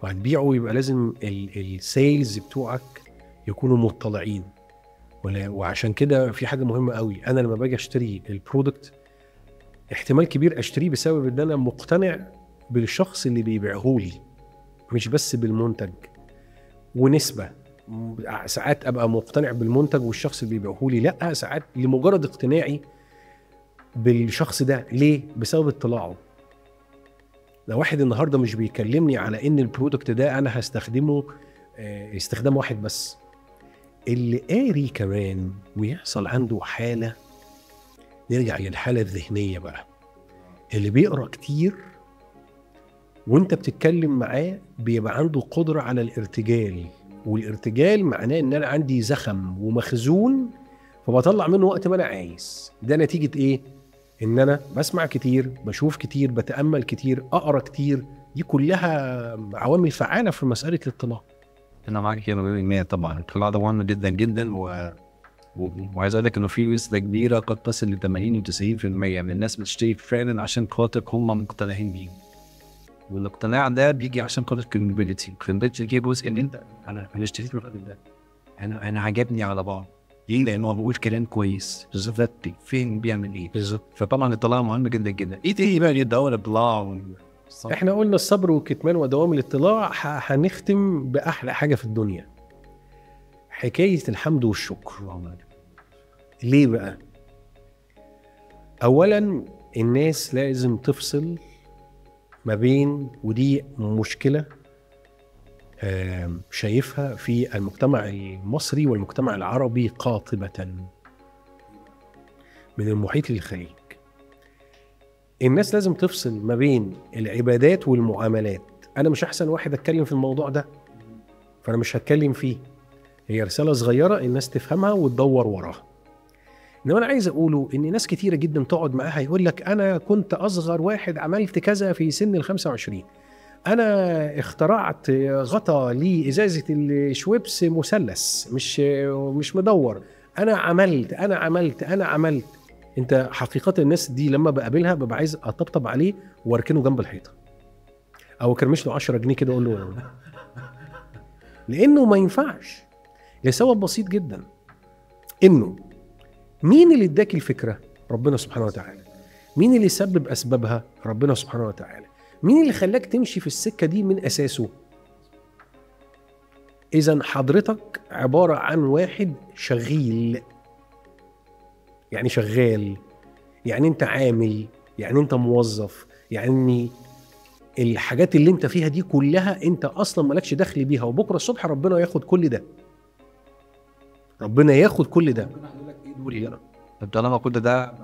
B: وهتبيعه يبقى لازم ال sales بتوعك يكونوا مطلعين. وعشان كده في حاجة مهمة قوي، انا لما باجي اشتري ال product احتمال كبير اشتريه بسبب ان انا مقتنع بالشخص اللي بيبيعه لي، مش بس بالمنتج. ونسبه ساعات ابقى مقتنع بالمنتج والشخص اللي بيبيعه لي لا، ساعات لمجرد اقتناعي بالشخص ده. ليه؟ بسبب اطلاعه. لو واحد النهارده مش بيكلمني على ان ال product ده انا هستخدمه استخدام واحد بس، اللي قاري كمان ويحصل عنده حاله، نرجع للحالة الذهنية بقى، اللي بيقرا كتير وانت بتتكلم معاه بيبقى عنده قدره على الارتجال. والارتجال معناه ان انا عندي زخم ومخزون فبطلع منه وقت ما انا عايز. ده نتيجة ايه؟ ان انا بسمع كتير، بشوف كتير، بتامل كتير، اقرا كتير. دي كلها عوامل فعاله في مسالة الاطلاع.
A: انا معاك يا 100% طبعا. الاطلاع ده مهم جدا جدا، وعايز اقول لك انه في نسبه كبيرة قد تصل ل 80 و90% من الناس بتشتري فعلا عشان خاطر هم مقتنعين بيه، والاقتناع ده بيجي عشان خاطر credibility. ال credibility دي جزء ان انت انا اشتريت من الراجل ده، انا عجبني على بعض. ليه؟ لان هو بيقول كلام كويس بالظبط، فين بيعمل ايه بالظبط. فطبعا الاطلاع مهم جدا جدا. ايه تاني بقى يدور الاطلاع؟
B: احنا قلنا الصبر والكتمان ودوام الاطلاع. هنختم باحلى حاجة في الدنيا، حكاية الحمد والشكر. ليه بقى؟ اولا الناس لازم تفصل ما بين، ودي مشكلة شايفها في المجتمع المصري والمجتمع العربي قاطبة من المحيط للخليج، الناس لازم تفصل ما بين العبادات والمعاملات. أنا مش أحسن واحد أتكلم في الموضوع ده، فأنا مش هتكلم فيه، هي رسالة صغيرة الناس تفهمها وتدور وراها. إنما أنا عايز أقوله إن ناس كتيرة جدا تقعد معاها يقول لك أنا كنت أصغر واحد عملت كذا في سن 25، أنا اخترعت غطا لإزازة الشويبس مثلث مش مدور، أنا عملت أنا عملت أنا عملت. أنت حقيقة الناس دي لما بقابلها ببقى عايز أطبطب عليه وأركنه جنب الحيطة أو أكرمش له 10 جنيه كده أقول له، لأنه ما ينفعش لسبب بسيط جدا، إنه مين اللي اداك الفكرة؟ ربنا سبحانه وتعالى. مين اللي سبب أسبابها؟ ربنا سبحانه وتعالى. مين اللي خلاك تمشي في السكة دي من أساسه؟ إذن حضرتك عبارة عن واحد شغيل، يعني شغال، يعني أنت عامل، يعني أنت موظف، يعني الحاجات اللي أنت فيها دي كلها أنت أصلا مالكش دخل بيها، وبكرة الصبح ربنا ياخد كل ده. ربنا ياخد كل ده.
A: طب طالما كل ده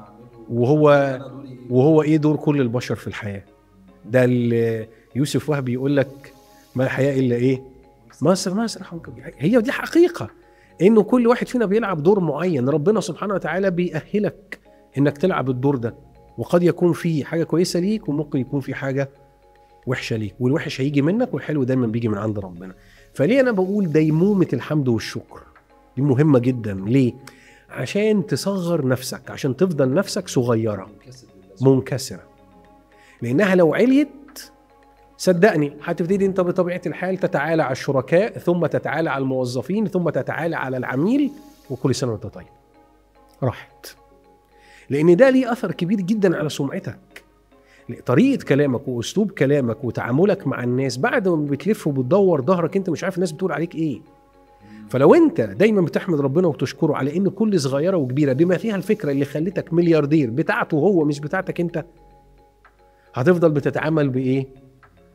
B: وهو إيه دور كل البشر في الحياة؟ ده يوسف وهبي يقول لك ما الحياة إلا إيه؟ مصر مصر. هي دي حقيقة، إنه كل واحد فينا بيلعب دور معين، ربنا سبحانه وتعالى بيأهلك إنك تلعب الدور ده، وقد يكون في حاجة كويسة ليك وممكن يكون في حاجة وحشة ليك، والوحش هيجي منك والحلو دايما بيجي من عند ربنا. فليه أنا بقول ديمومة الحمد والشكر دي مهمة جدا؟ ليه؟ عشان تصغر نفسك، عشان تفضل نفسك صغيرة منكسرة، لأنها لو عليت صدقني هتبتدي انت بطبيعة الحال تتعالى على الشركاء، ثم تتعالى على الموظفين، ثم تتعالى على العميل، وكل سنة وانت طيب راحت. لأن ده ليه أثر كبير جدا على سمعتك، طريقة كلامك وأسلوب كلامك وتعاملك مع الناس. بعد ما بتلف وبتدور ظهرك انت مش عارف الناس بتقول عليك ايه. فلو انت دايما بتحمد ربنا وتشكره على ان كل صغيرة وكبيرة بما فيها الفكرة اللي خلتك ملياردير بتاعته هو مش بتاعتك انت، هتفضل بتتعامل بايه؟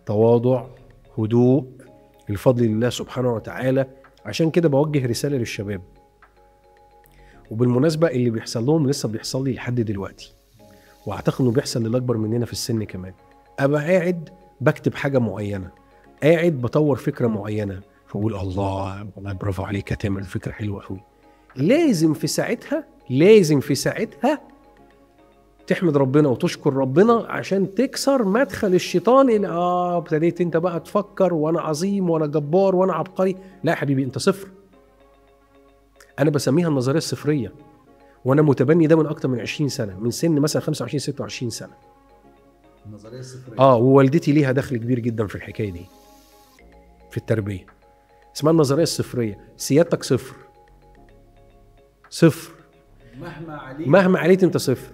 B: تواضع، هدوء، الفضل لله سبحانه وتعالى. عشان كده بوجه رسالة للشباب، وبالمناسبة اللي بيحصل لهم لسه بيحصل لي لحد دلوقتي، واعتقد انه بيحصل للاكبر مننا في السن كمان. ابقى قاعد بكتب حاجة معينة، قاعد بطور فكرة معينة، فاقول الله والله برافو عليك يا تامر، الفكرة حلوة قوي. لازم في ساعتها، لازم في ساعتها تحمد ربنا وتشكر ربنا عشان تكسر مدخل الشيطان اللي ابتديت انت بقى تفكر وانا عظيم وانا جبار وانا عبقري. لا يا حبيبي، انت صفر. انا بسميها النظرية الصفريه، وانا متبني ده من اكتر من 20 سنة، من سن مثلا 25 26 سنة.
C: النظرية الصفريه
B: ووالدتي ليها دخل كبير جدا في الحكاية دي، في التربية. اسمها النظرية الصفريه، سيادتك صفر صفر،
C: مهما عليك
B: مهما عليت انت صفر.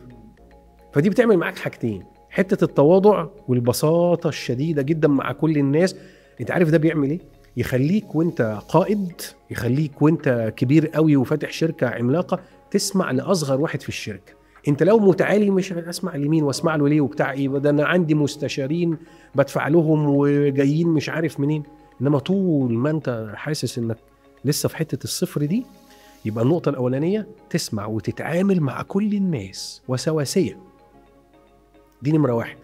B: فدي بتعمل معاك حاجتين، حتة التواضع والبساطة الشديدة جدا مع كل الناس. انت عارف ده بيعمل ايه؟ يخليك وانت قائد، يخليك وانت كبير قوي وفاتح شركة عملاقة تسمع لأصغر واحد في الشركة. انت لو متعالي مش اسمع لمين واسمع له ليه وبتاع ايه، ده انا عندي مستشارين بدفع لهم وجايين مش عارف منين. انما طول ما انت حاسس انك لسه في حتة الصفر دي، يبقى النقطة الأولانية تسمع وتتعامل مع كل الناس وسواسية. دي نمرة واحد.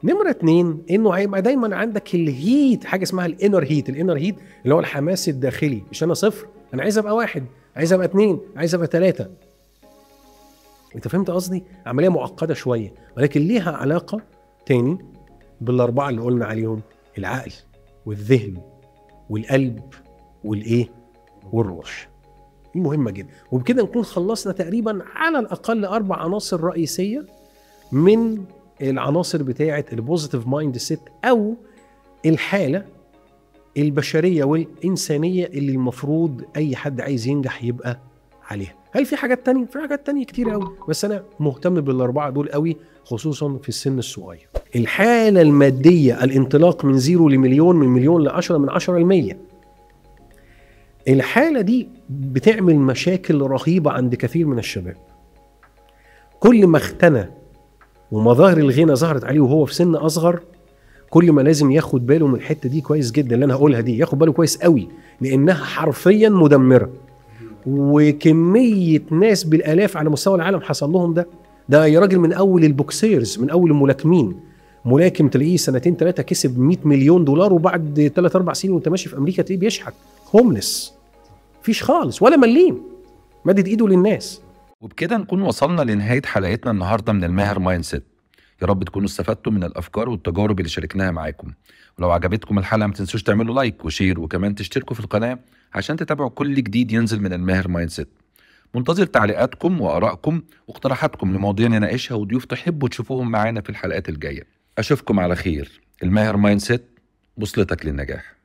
B: نمره 2، انه هيبقى دايما عندك ال heat، حاجة اسمها ال inner heat. ال inner heat اللي هو الحماس الداخلي، مش انا 0، انا عايز ابقى 1، عايز ابقى 2، عايز ابقى 3. انت فهمت قصدي؟ عملية معقدة شوية، ولكن ليها علاقة تاني بالاربعة اللي قلنا عليهم: العقل والذهن والقلب والايه والروح. دي مهمة جدا. وبكده نكون خلصنا تقريبا على الاقل 4 عناصر رئيسية من العناصر بتاعه ال positive mindset، او الحالة البشرية والانسانية اللي المفروض اي حد عايز ينجح يبقى عليها. هل في حاجات تانية؟ في حاجات تانية كتير قوي، بس انا مهتم بالاربعة دول قوي، خصوصا في السن الصغير. الحالة المادية، الانطلاق من 0 لمليون، من مليون ل10، من 10 ل100. الحالة دي بتعمل مشاكل رهيبة عند كثير من الشباب. كل ما اغتنى ومظاهر الغنى ظهرت عليه وهو في سن اصغر، كل ما لازم ياخد باله من الحتة دي كويس جدا، اللي انا هقولها دي ياخد باله كويس قوي، لانها حرفيا مدمرة. وكمية ناس بالالاف على مستوى العالم حصل لهم ده. ده يا راجل من اول ال boxers، من اول الملاكمين، ملاكم تلاقيه 2 3 كسب 100 مليون دولار، وبعد 3 4 سنين وانت ماشي في امريكا تلاقيه بيشحت، homeless، مفيش خالص ولا مليم، مدد ايده للناس.
C: وبكده نكون وصلنا لنهاية حلقتنا النهارده من الماهر mindset. يا رب تكونوا استفدتوا من الافكار والتجارب اللي شاركناها معاكم. ولو عجبتكم الحلقة ما تنسوش تعملوا like و share، وكمان تشتركوا في القناة عشان تتابعوا كل جديد ينزل من الماهر mindset. منتظر تعليقاتكم وارائكم واقتراحاتكم لمواضيع نناقشها وضيوف تحبوا تشوفوهم معانا في الحلقات الجاية. اشوفكم على خير. الماهر mindset، بوصلتك للنجاح.